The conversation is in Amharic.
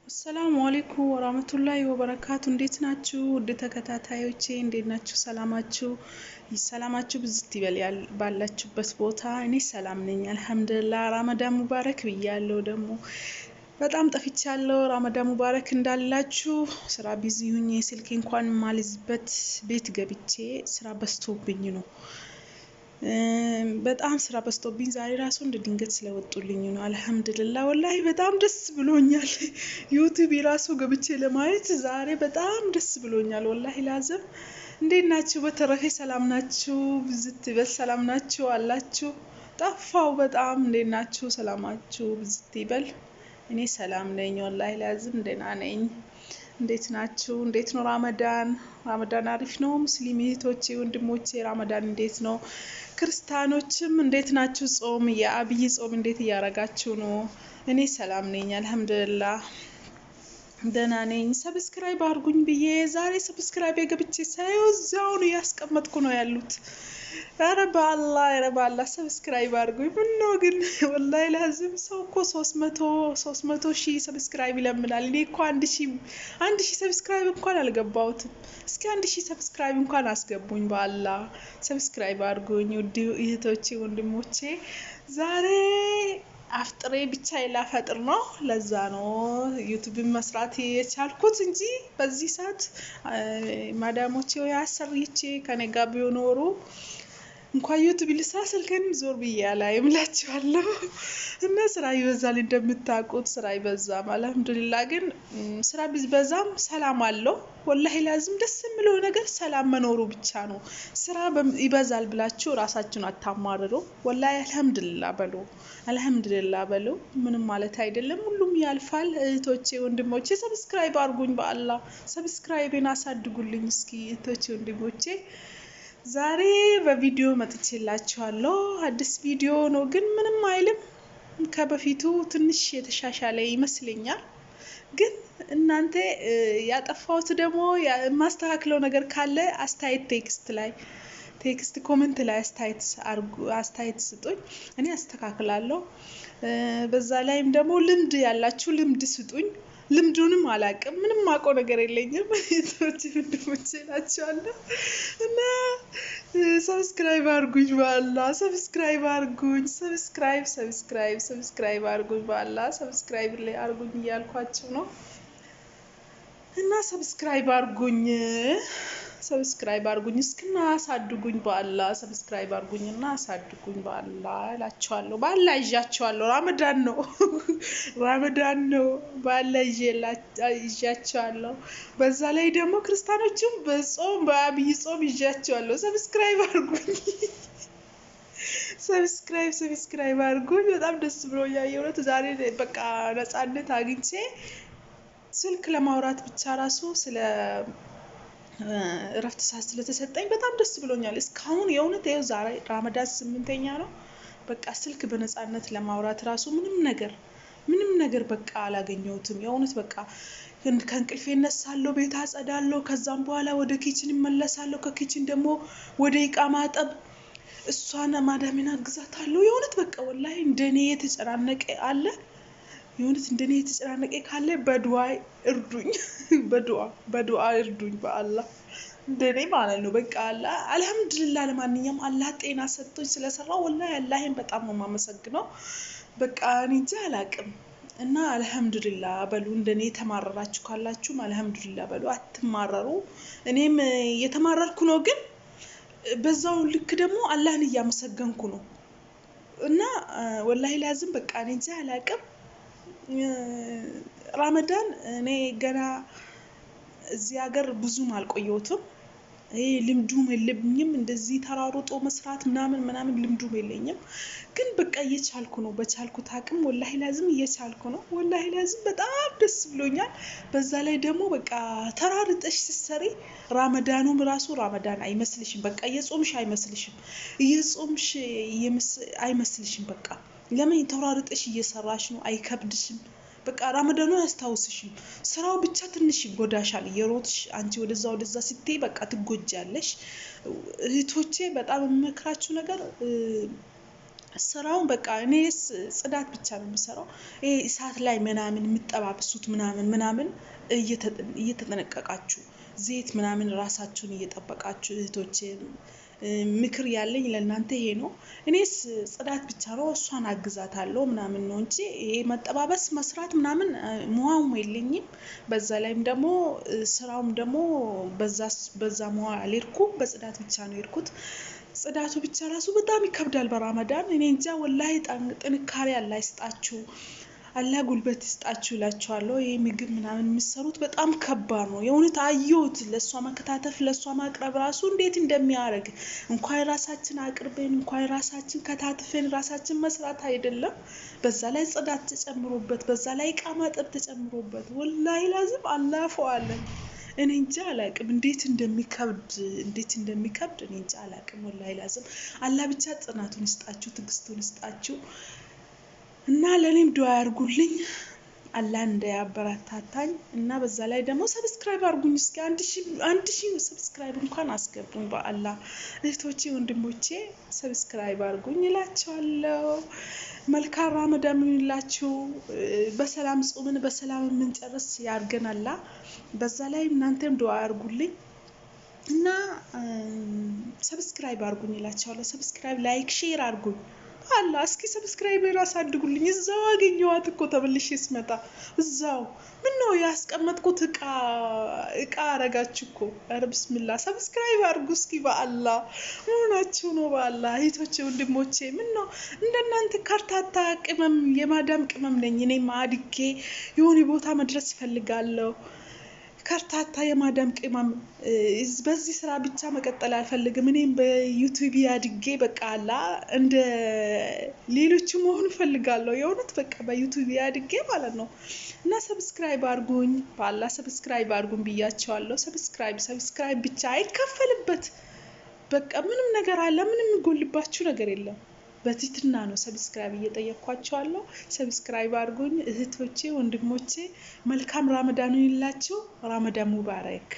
السلام عليكم ورحمة الله وبركاته። እንዴት ናችሁ ውድ ተከታታዮቼ? እንዴት ናችሁ? ሰላማችሁ ሰላማችሁ ብዝት ይበል ባላችሁበት ቦታ። እኔ ሰላም ነኝ الحمد لله። رمضان مبارك ብያለሁ። ደግሞ በጣም ጠፍቻለሁ። رمضان مبارك እንዳላችሁ ስራ busy ሁኜ ስልኬ እንኳን ማልይዝበት ቤት ገብቼ ስራ በዝቶብኝ ነው። በጣም ስራ በዝቶብኝ ዛሬ ራሱ እንደ ድንገት ስለወጡልኝ ነው። الحمد لله والله በጣም ደስ ብሎኛል። ዩቲዩብ ራሱ ገብቼ ለማየት ዛሬ በጣም ደስ ብሎኛል። والله لازم። እንዴት ናችሁ? በተረፈ ሰላም ናችሁ? ብዝት ይበል። ሰላም ናችሁ አላችሁ? ጠፋው በጣም። እንዴት ናችሁ? ሰላማችሁ ብዝት ይበል። እኔ ሰላም ነኝ፣ والله لازم ደህና ነኝ። እንዴት ናችሁ? እንዴት ነው ራመዳን? ራመዳን አሪፍ ነው። ሙስሊም እህቶቼ ወንድሞቼ ራመዳን እንዴት ነው? ክርስቲያኖችም እንዴት ናችሁ? ጾም የአብይ ጾም እንዴት እያረጋችሁ ነው? እኔ ሰላም ነኝ الحمد لله ደህና ነኝ። Subscribe አድርጉኝ ብዬ ዛሬ subscribe የገብቼ ሳየው እዚያውኑ እያስቀመጥኩ ነው ያሉት። ኧረ በአላህ ኧረ በአላህ subscribe አድርጉኝ። ምነው ግን والله لازم ሰው እኮ 300,000 subscribe ይለምናል። እኔ እኮ 1,000 subscribe እንኳን አልገባሁትም። እስኪ 1,000 subscribe እንኳን አስገቡኝ። በአላህ subscribe አድርጉኝ ውድ እህቶቼ ወንድሞቼ። ዛሬ አፍጥሬ ብቻ ላፈጥር ነው። ለዛ ነው ዩቲዩብን መስራት የቻልኩት እንጂ በዚህ ሰዓት ማዳሞቼ ወይ አሰርቼ ከኔ ጋር ቢኖሩ እንኳን ዩቲዩብ ልስራ ስልኬንም ዞር ብዬ አላይም እላችኋለሁ። እና ስራ ይበዛል፣ እንደምታውቁት ስራ ይበዛም። الحمد لله ግን ስራ ቢበዛም ሰላም አለው። والله لازم ደስ የሚለው ነገር ሰላም መኖሩ ብቻ ነው። ስራ ይበዛል ብላችሁ ራሳችሁን አታማርሩ። والله الحمد لله በሉ፣ الحمد لله በሉ። ምንም ማለት አይደለም፣ ሁሉም ያልፋል። እህቶቼ ወንድሞቼ subscribe አድርጉኝ፣ በአላህ subscribe ኤን አሳድጉልኝ እስኪ እህቶቼ ወንድሞቼ። ዛሬ በቪዲዮ መጥቼላችኋለሁ። አዲስ ቪዲዮ ነው ግን ምንም አይልም። ከበፊቱ ትንሽ የተሻሻለ ይመስለኛል። ግን እናንተ ያጠፋሁት ደግሞ የማስተካክለው ነገር ካለ አስተያየት text ላይ text comment ላይ አስተያየት ስጡኝ፣ እኔ አስተካክላለሁ። በዛ ላይም ደግሞ ልምድ ያላችሁ ልምድ ስጡኝ። ልምዱንም አላቅም፣ ምንም አውቀው ነገር የለኝም። እህቶቼ ወንድሞቼ እላችኋለሁ። እና subscribe አድርጉኝ በአላህ subscribe አድርጉኝ። Subscribe subscribe subscribe አድርጉኝ በአላህ subscribe ላይ አድርጉኝ እያልኳችሁ ነው። እና subscribe አድርጉኝ፣ subscribe አድርጉኝ እስክና አሳድጉኝ በአላህ subscribe አድርጉኝ እና አሳድጉኝ በአላህ እላችኋለሁ። በአላህ ይዣችኋለሁ። ራመዳን ነው ራመዳን ነው። በአላህ ይዣችኋለሁ። በዛ ላይ ደግሞ ክርስቲያኖችም በጾም በአብይ ጾም ይዣችኋለሁ። Subscribe አድርጉኝ። Subscribe subscribe አድርጉኝ። በጣም ደስ ብሎኛል የእውነት ዛሬ በቃ ነጻነት አግኝቼ ስልክ ለማውራት ብቻ ራሱ ስለ እረፍት ሰዓት ስለተሰጠኝ በጣም ደስ ብሎኛል። እስካሁን የእውነት ይኸው ዛሬ ራመዳን 8ኛ ነው። በቃ ስልክ በነጻነት ለማውራት ራሱ ምንም ነገር ምንም ነገር በቃ አላገኘሁትም። የእውነት በቃ ከእንቅልፌ እነሳለሁ፣ ቤት አጸዳለሁ፣ ከዛም በኋላ ወደ kitchen እመለሳለሁ። ከ kitchen ደግሞ ወደ እቃ ማጠብ እሷን ማዳሜን አግዛታለሁ። የእውነት በቃ والله እንደኔ የተጨናነቀ አለ። የእውነት እንደኔ የተጨናነቀ ካለ በዱዓ እርዱኝ፣ በዱዓ በዱዓ እርዱኝ፣ በአላህ እንደኔ ማለት ነው። በቃ አላህ الحمد لله። ለማንኛውም አላህ ጤና ሰጥቶኝ ስለሰራው والله አላህን በጣም ነው የማመሰግነው። በቃ እኔ እንጃ አላቅም። እና الحمد لله በሉ። እንደኔ የተማረራችሁ ካላችሁም الحمد لله በሉ፣ አትማረሩ። እኔም እየተማረርኩ ነው፣ ግን በዛው ልክ ደግሞ አላህን እያመሰገንኩ ነው። እና والله لازم በቃ እኔ እንጃ አላቅም። ራመዳን እኔ ገና እዚህ ሀገር ብዙም አልቆየሁትም። ይሄ ልምዱም የለብኝም፣ እንደዚህ ተራሩጦ መስራት ምናምን ምናምን ልምዱም የለኝም። ግን በቃ እየቻልኩ ነው፣ በቻልኩት አቅም والله لازم እየቻልኩ ነው። والله لازم በጣም ደስ ብሎኛል። በዛ ላይ ደግሞ በቃ ተራርጠሽ ስትሰሪ ራመዳኑም ራሱ ራመዳን አይመስልሽም። በቃ እየጾምሽ አይመስልሽም፣ እየጾምሽ አይመስልሽም። በቃ ለምን ተራርጠሽ እየሰራሽ ነው፣ አይከብድሽም። በቃ ራመዳኑ አያስታውስሽም። ስራው ብቻ ትንሽ ይጎዳሻል። እየሮጥሽ አንቺ ወደዛ ወደዛ ስትይ በቃ ትጎጃለሽ። እህቶቼ በጣም የምመክራችሁ ነገር ስራውን በቃ እኔ ጽዳት ብቻ ነው የምሰራው። ይሄ እሳት ላይ ምናምን የምጠባብሱት ምናምን ምናምን እየተጠነቀቃችሁ፣ ዘይት ምናምን ራሳችሁን እየጠበቃችሁ እህቶቼ፣ ምክር ያለኝ ለእናንተ ይሄ ነው። እኔስ ጽዳት ብቻ ነው፣ እሷን አግዛታለሁ ምናምን ነው እንጂ ይሄ መጠባበስ መስራት ምናምን ሙያውም የለኝም። በዛ ላይም ደግሞ ስራውም ደግሞ በዛ ሙያ አልሄድኩም። በጽዳት ብቻ ነው የሄድኩት። ጽዳቱ ብቻ ራሱ በጣም ይከብዳል በራመዳን። እኔ እንጃ ወላሂ፣ ጥንካሬ አላህ ይስጣችሁ፣ አላህ ጉልበት ይስጣችሁ እላችኋለሁ። ይሄ ምግብ ምናምን የምትሰሩት በጣም ከባድ ነው የእውነት፣ አየሁት። ለእሷ መከታተፍ ለእሷ ማቅረብ ራሱ እንዴት እንደሚያደርግ፣ እንኳን ራሳችን አቅርበን እንኳን ራሳችን ከታትፈን ራሳችን መስራት አይደለም፣ በዛ ላይ ጽዳት ተጨምሮበት፣ በዛ ላይ እቃ ማጠብ ተጨምሮበት፣ ወላሂ ላዝም አላፈዋለን። እኔ እንጃ አላቅም እንዴት እንደሚከብድ፣ እንዴት እንደሚከብድ እኔ እንጃ አላቅም። ወላሂ ላዝም አላህ ብቻ ጽናቱን ይስጣችሁ፣ ትዕግስቱን ይስጣችሁ እና ለእኔም ዱዓ ያርጉልኝ አላህ እንዳያበረታታኝ። እና በዛ ላይ ደግሞ subscribe አርጉኝ እስኪ፣ 1000 subscribe እንኳን አስገቡኝ። በአላህ እህቶቼ ወንድሞቼ subscribe አርጉኝ እላቸዋለሁ። መልካም ራመዳን ይሁንላችሁ። በሰላም ጾምን በሰላም የምንጨርስ ያርገን አላህ። በዛ ላይ እናንተም ዱዓ አርጉልኝ እና subscribe አርጉኝ እላቸዋለሁ። Subscribe፣ like፣ share አርጉኝ። አላ እስኪ subscribe አሳድጉልኝ። እዛው አገኘኋት እኮ ተመልሼ ስመጣ እዛው። ምን ነው ያስቀመጥኩት እቃ እቃ አረጋችሁ እኮ። ኧረ ብስሚላ፣ subscribe አድርጉ እስኪ በአላህ። መሆናችሁ ነው? በአላህ እህቶቼ ወንድሞቼ፣ ምን ነው እንደናንተ ከርታታ ቅመም፣ የማዳም ቅመም ነኝ። እኔም አድጌ የሆነ ቦታ መድረስ እፈልጋለሁ። ከርታታ የማዳም ቅመም፣ በዚህ ስራ ብቻ መቀጠል አልፈልግም። እኔም በ YouTube አድጌ በቃ አላ እንደ ሌሎቹ መሆን እፈልጋለሁ። የእውነት በቃ በ YouTube አድጌ ማለት ነው። እና subscribe አድርጉኝ፣ በአላህ subscribe አድርጉኝ ብያቸዋለሁ። Subscribe subscribe ብቻ አይከፈልበት። በቃ ምንም ነገር አለ፣ ምንም የሚጎልባችሁ ነገር የለም። በትህትና ነው subscribe እየጠየኳቸዋለሁ። Subscribe አድርጉኝ እህቶቼ ወንድሞቼ። መልካም ራመዳን ይሁንላችሁ። ራመዳን ሙባረክ።